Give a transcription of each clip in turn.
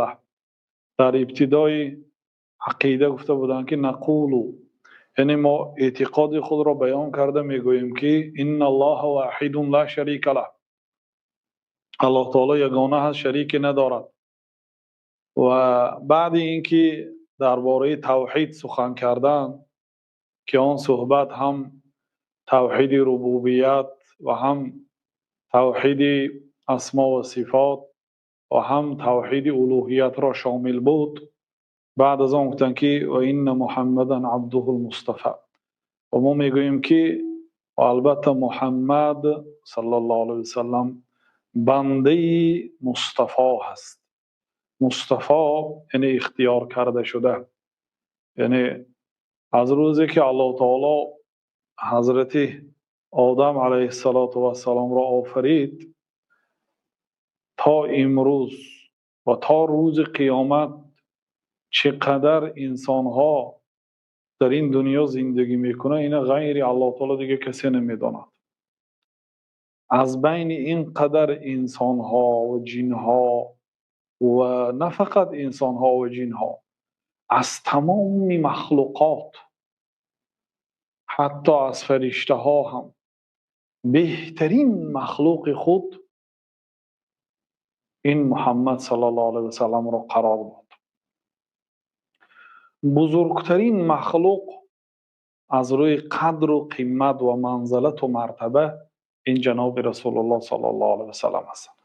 Лаҳ. Дар ибтидои ақида гуфта буданд, ки нақулу, яъне мо эътиқоди худро баён карда мегӯем, ки инналлоҳа воҳидун ло шарика лаҳ, Аллоҳ таъоло ягона аст, шарике надорад. Ва баъд инки дар бораи тавҳид сухан кардан, ки он суҳбат ҳам тавҳиди рубубият ва ҳам тавҳиди асмо ва сифот ва ҳам тавҳиди улуҳиятро шомил буд, баъд аз он гуфтанд, ки ва инна Муҳаммадан абдуҳул Мустафо, ва мо мегӯем, ки албатта Муҳаммад саллаллоҳу алайҳи васаллам бандаи Мустафо ҳаст. Мустафо яъне ихтиёр карда шуда, яъне аз рӯзе ки Аллоҳ таъоло Ҳазрати Одам алайҳиссалоту вассаломро офарид то имрӯз ва то рӯзи қиёмат чақадар инсонҳо дар ин дунё зиндагӣ мекунанд, инро ғайри Аллоҳ таъоло дигар касе намедонад. Аз байни инқадар инсонҳо ва ҷинҳо, ва на фақат инсонҳо ва ҷинҳо, аз тамоми махлуқот, ҳатто аз фариштаҳо ҳам беҳтарин махлуқи худ ин Муҳаммад саллаллоҳу алайҳи васаллам ро қарор дод. Бузургтарин махлуқ аз рӯи қадру қимат ва манзилат ва мартаба ин ҷаноби Расулуллоҳ саллаллоҳу алайҳи васаллам ҳастанд.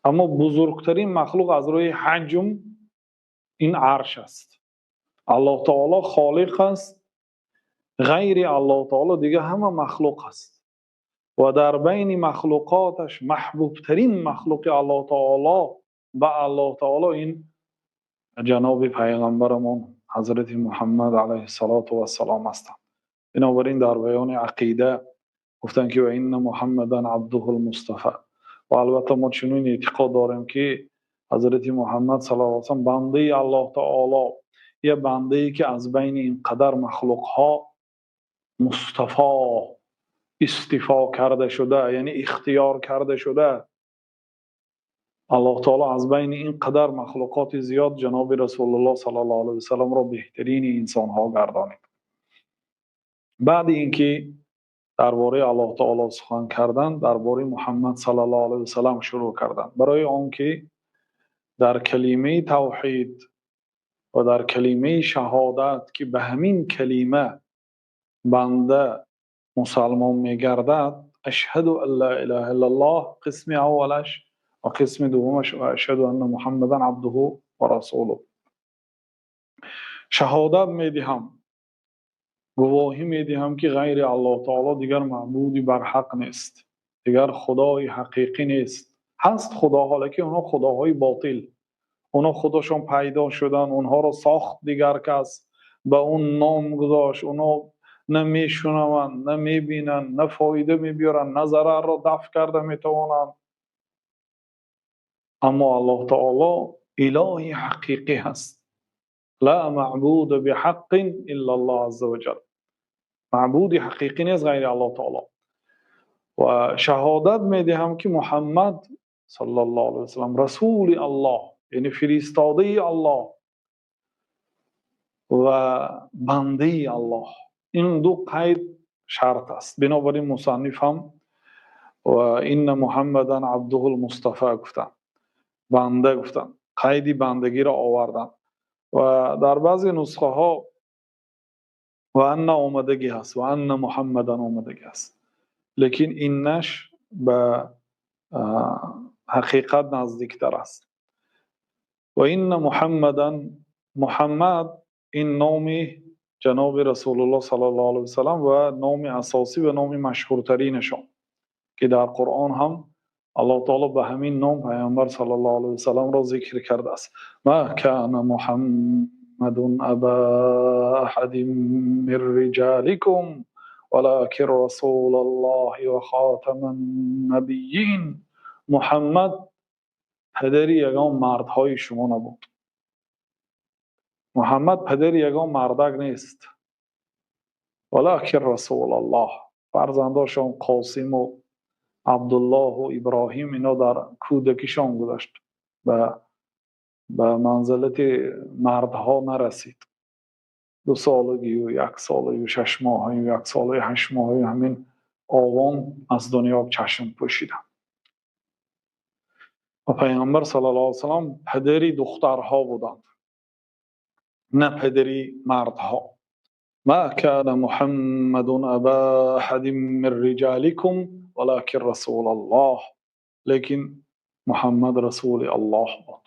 Аммо бузургтарин махлуқ аз рӯи ҳаҷм ин арш аст. Аллоҳ таъоло холиқ аст, ғайри Аллоҳ таъоло дигар ҳама махлуқ аст ва дар байни махлуқоташ маҳбубтарин махлуқи Аллоҳ таъоло ба Аллоҳ таъоло ин ҷаноби паёмбарамон Ҳазрати Муҳаммад алайҳиссалоту вассалом ҳастанд. Бинобар ин дар баёни ақида гуфтанд, ки ва инна Муҳаммадан абдуҳул Мустафо, ва албатта мо чунин эътиқод дорем, ки Ҳазрати Муҳаммад саллаллоҳу алайҳи васаллам бандаи Аллоҳ таъоло, як бандае ки аз байни инқадар махлуқҳо Мустафо истифо карда шуда, яъне ихтиёр карда шуда. Аллоҳ таъоло аз байни инқадар махлуқоти зиёд ҷаноби Расулуллоҳ саллаллоҳу алайҳи васаллам ро беҳтарин инсонҳо гардонид. Баъд инки дар бораи Аллоҳ таъоло сухан кардан, дар бораи Муҳаммад саллаллоҳу алайҳи васаллам шурӯъ карданд. Барои онки дар калимаи тавҳид ва дар калимаи шаҳодат, ки ба ҳамин калима банда мусулмон мегардад, ашҳаду ан ло илоҳа иллаллоҳ қисми аввалаш ва қисми дуввумаш ва ашҳаду анна Муҳаммадан абдуҳу ва расулуҳ. Шаҳодат медиҳам, гувоҳӣ медиҳам, ки ғайри Аллоҳ таъоло дигар маъбуде бар ҳақ нест, дигар худои ҳақиқӣ нест. Ҳаст худоҳо, лекин онҳо худоҳои ботил, онҳо худашон пайдо шуданд, онҳоро сохт дигар кас, ба он ном гузошт, онҳо на мешунаванд, на мебинанд, на фоида меоваранд, на зарарро дафъ карда метавонанд. Аммо Аллоҳ таъоло илоҳи ҳақиқӣ ҳаст. Ло маъбуда биҳаққин иллаллоҳ азза ва ҷалл. Маъбуди ҳақиқӣ нест ғайри Аллоҳ таъоло. Ва шаҳодат медиҳам, ки Муҳаммад саллаллоҳу алайҳи васаллам Расулуллоҳ, яъне фиристодаи Аллоҳ ва бандаи Аллоҳ. Ин ду қайд шарт аст. Бинобар ин мусанниф ҳам ва инна Муҳаммадан абдуҳул Мустафо гуфтанд. Банда гуфтанд. Қайди бандагиро оварданд. Ва дар баъзе нусхаҳо ва анна омадагӣ ҳаст, ва анна Муҳаммадан омадагӣ ҳаст. Лекин иннаш ба ҳақиқат наздиктар аст. Ва инна Муҳаммадан, Муҳаммад ин номи ҷаноби Расулуллоҳ саллаллоҳу алайҳи васаллам ва номи асосӣ ва номи машҳуртаринашон, ки дар Қуръон ҳам Аллоҳ таъоло ба ҳамин ном паёмбар саллаллоҳу алайҳи васалламро зикр кардааст. Ма кана Муҳаммадун або аҳадин мин риҷоликум валакин расулаллоҳи ва хотаман набиййин. Муҳаммад падари ягон мардҳои шумо набуд. Муҳаммад падари ягон мардак нест. Валакин расулаллоҳ. Фарзандошон Қосим ва Абдуллоҳ ва Иброҳим ино дар кӯдакишон гузашт, ба Ба манзилати мардҳо нарасид. 2 солагӣ ва 1 сола ва 6 моҳ ва 1 сола ва 8 моҳ ҳамин овон аз дунё чашм пӯшиданд. Ва Паёмбар саллаллоҳу алайҳи васаллам падари духтарҳо буданд, на падари мардҳо. Ма кана Муҳаммадун аба аҳадин мин риҷоликум валакин расулаллоҳ. Лекин Муҳаммад расулуллоҳ буд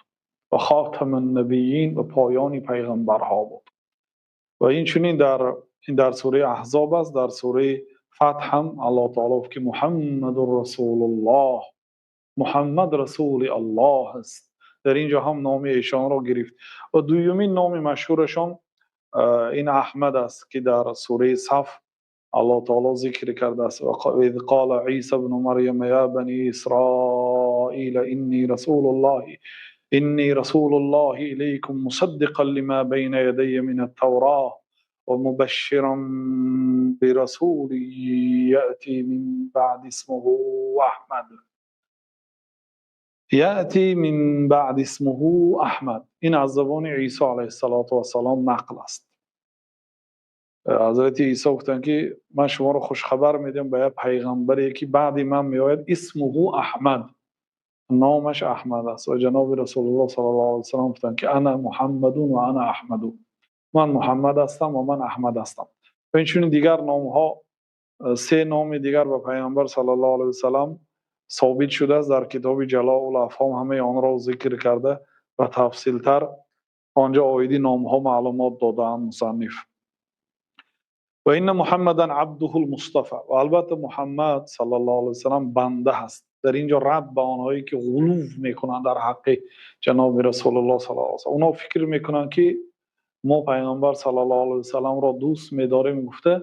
ва хотамун-набиййин ва поёни паёмбарҳо буд. Ва инчунин дар сураи Аҳзоб аст, дар сураи Фатҳ ҳам Аллоҳ таъоло гуфт ки Муҳаммадур расулуллоҳ, Муҳаммад расулуллоҳ аст. Дар инҷо ҳам номи эшонро гирифт. Ва дуюмин номи машҳурашон ин Аҳмад аст, ки дар сураи Саф Аллоҳ таъоло зикр кардааст. Ва из қола Исо ибну Марйам ё бани Исроил инни расулуллоҳи илайкум мусаддиқан лима байна ядайя минат-тавроти ва мубашширан бирасулин яъти мин баъди исмуҳу Аҳмад. Яъти мин баъди исмуҳу Аҳмад. Ин аз забони Исо алайҳиссалоту вассалом нақл аст. Ҳазрати Исо гуфтанд ки ман шуморо хушхабар медиҳам ба як паёмбаре ки баъди ман меояд, исмуҳу Аҳмад, номаш Аҳмад аст. Ва ҷаноби Расулуллоҳ саллаллоҳу алайҳи васаллам гуфтанд ки ана Муҳаммадун ва ана Аҳмаду, ман Муҳаммад ҳастам ва ман Аҳмад ҳастам. Ва инчунин дигар номҳо, 3 номи дигар ба Паёмбар саллаллоҳу алайҳи васаллам собит шудааст дар китоби Ҷалоул Афҳом, ҳамаи онро зикр карда ва тафсилтар онҷо оиди номҳо маълумот додаанд мусанниф. Ва инна Муҳаммадан абдуҳул Мустафо. Ва албатта Муҳаммад саллаллоҳу алайҳи васаллам банда ҳаст. Дар инҷо рад ба онҳое ки ғулув мекунанд дар ҳаққи ҷаноби Расулуллоҳ саллаллоҳу алайҳи васаллам. Онҳо фикр мекунанд ки мо Паёмбар саллаллоҳу алайҳи васалламро дӯст медорем гуфта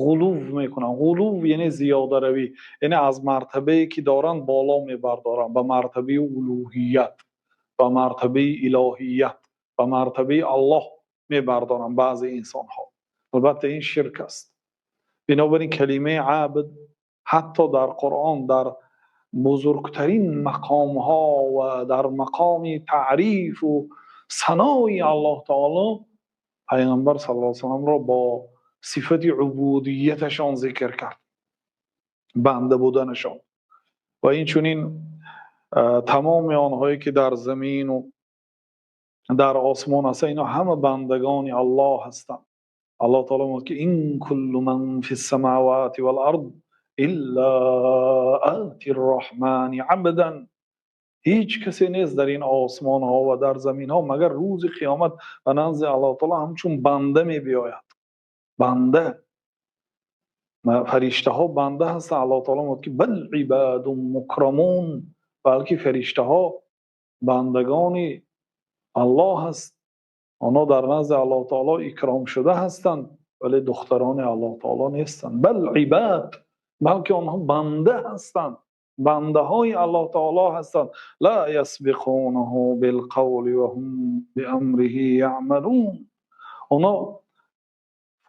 ғулув мекунанд. Ғулув яъне зиёдаравӣ, яъне аз мартабае ки доранд боло мебардоранд ба мартабаи улуҳият, ба мартабаи илоҳият, ба мартабаи Аллоҳ мебардоранд баъзе инсонҳо. Албатта ин ширк аст. Бинобар ин калимаи абд ҳатто дар Қуръон дар бузургтарин мақомҳо ва дар мақоми таъриф ва санои Аллоҳ таъоло Паёмбар саллаллоҳу алайҳи васалламро бо сифати убудияташон зикр кард, банда буданашон. Ва инчунин тамоми онҳое ки дар замин ва дар осмон ҳастанд, инҳо ҳама бандагони Аллоҳ ҳастанд. Аллоҳ таъоло мегӯяд ки ин куллу ман фис-самавати вал-ард илла атир-раҳмани абдан. Ҳеҷ касе нест дар ин осмонҳо ва дар заминҳо магар рӯзи қиёмат ба назди Аллоҳ таъоло ҳамчун банда мебиёяд. Банда, фариштаҳо банда ҳастанд. Аллоҳ таъоло мегӯяд ки бал ибадун мукрамун, балки фариштаҳо бандагони Аллоҳ ҳаст. Онҳо дар назди Аллоҳ таъоло икром шуда ҳастанд, вале духтарони Аллоҳ таъоло нестанд. Бал ибад, балки онҳо банда ҳастанд, бандаҳои Аллоҳ таъоло ҳастанд. Ла ясбиқунаҳу билқавли ва ҳум биамриҳи яъмалун. Онҳо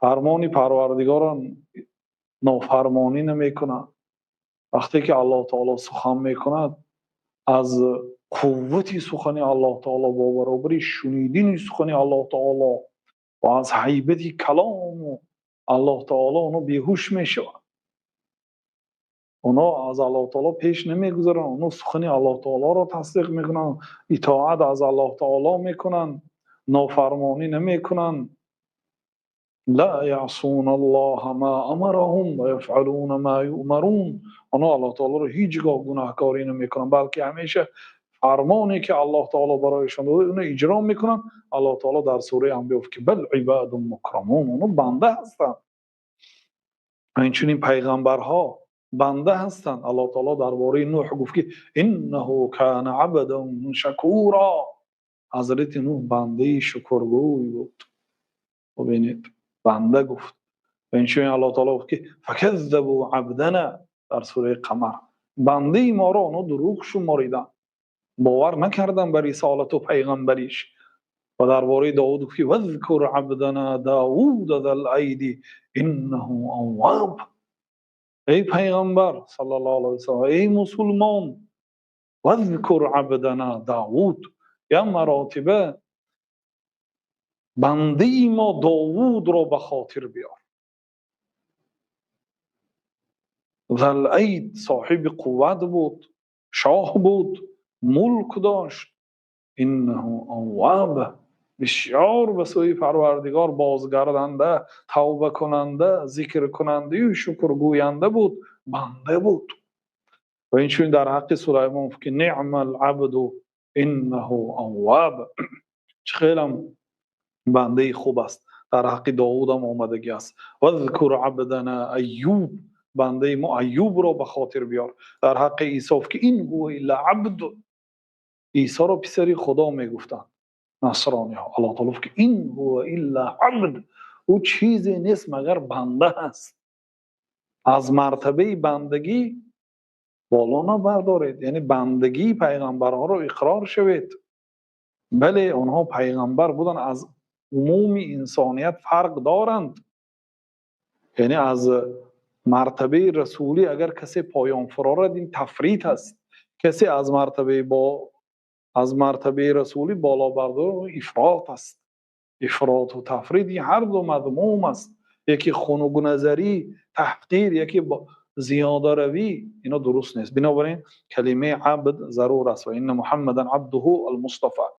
фармони Парвардигорро нофармонӣ намекунанд. Вақте ки Аллоҳ таъоло сухан мекунад, аз қуввати сухани Аллоҳ таъоло бо баробари шунидани сухани Аллоҳ таъоло ва аз ҳайбати калому Аллоҳ таъоло онҳо беҳуш мешаванд. Онҳо аз Аллоҳ таъоло пеш намегузаранд, онҳо сухани Аллоҳ таъолоро тасдиқ мекунанд, итоат аз Аллоҳ таъоло мекунанд, нофармонӣ намекунанд. Ла яъсуналлоҳа ма амараҳум ва яфъалуна ма юъмарун. Онҳо Аллоҳ таъолоро ҳеҷ гоҳ гунаҳкорӣ намекунанд, балки ҳамеша фармоне ки Аллоҳ таъоло барояшон додааст онро иҷро мекунанд. Аллоҳ таъоло дар сураи Анбиё гуфт ки бал ибадун мукрамун, онҳо банда ҳастанд. Инчунин пайғамбарҳо банда ҳастанд. Аллоҳ таъоло дар бораи Нӯҳ гуфт ки иннаҳу кана абдан шакура. Ҳазрати Нӯҳ бандаи шукргӯй буд. Бубинед, банда гуфт. Ва инчунин Аллоҳ таъоло гуфт ки факаззабу абдана дар сураи Қамар. Бандаи моро онҳо дурӯғ шумориданд, бовар накарданд ба рисолату пайғамбариш. Ва дар бораи Довуд гуфт ки вазкур абдана Довуда зал айди иннаҳу авваб. Эй пайғамбар саллаллоҳу алайҳи васаллам, эй мусулмон, вазкур абдана Довуд, Як маротиба бандаи мо Довудро ба хотир биёр. Зул-Айд соҳиби қувват буд, шоҳ буд, мулк дошт. Иннаҳу аввоб, бисёр ба сӯи Парвардигор бозгарданда, тавбакунанда, зикркунанда ва шукргӯянда буд, банда буд. Ва инчунин дар ҳаққи Сулаймон гуфт, ки неъмал-абду иннаҳу аввоб. Чӣ хеле ҳам бандаи хуб аст. Дар ҳаққи Довуд ҳам омадагӣ аст. Вазкур абдано Айюб, бандаи мо Айюбро ба хотир биёр. Дар ҳаққи Исо гуфт, ки ин ҳува илло абд. Исоро писари Худо мегуфтанд насрониҳо. Аллоҳ таъоло гуфт, ки ин ҳува илло абд. Ӯ чизе нест магар банда аст. Аз мартабаи бандагӣ боло набардоред, яъне бандагии паёмбаронро иқрор шавед. Бале, онҳо паёмбар буданд, аз умуми инсоният фарқ доранд. Яъне аз мартабаи расулӣ агар касе поён фурорад, ин тафрит аст. Касе аз мартабаи бо аз мартабаи расулӣ боло бардорад, ифрот аст. Ифрот ва тафрит ҳар ду мазмум аст. Яке хунукназарӣ, таҳқир, яке зиёдаравӣ, инҳо дуруст нест. Бинобар ин калимаи абд зарур аст ва инна Муҳаммадан абдуҳу ал-Мустафо.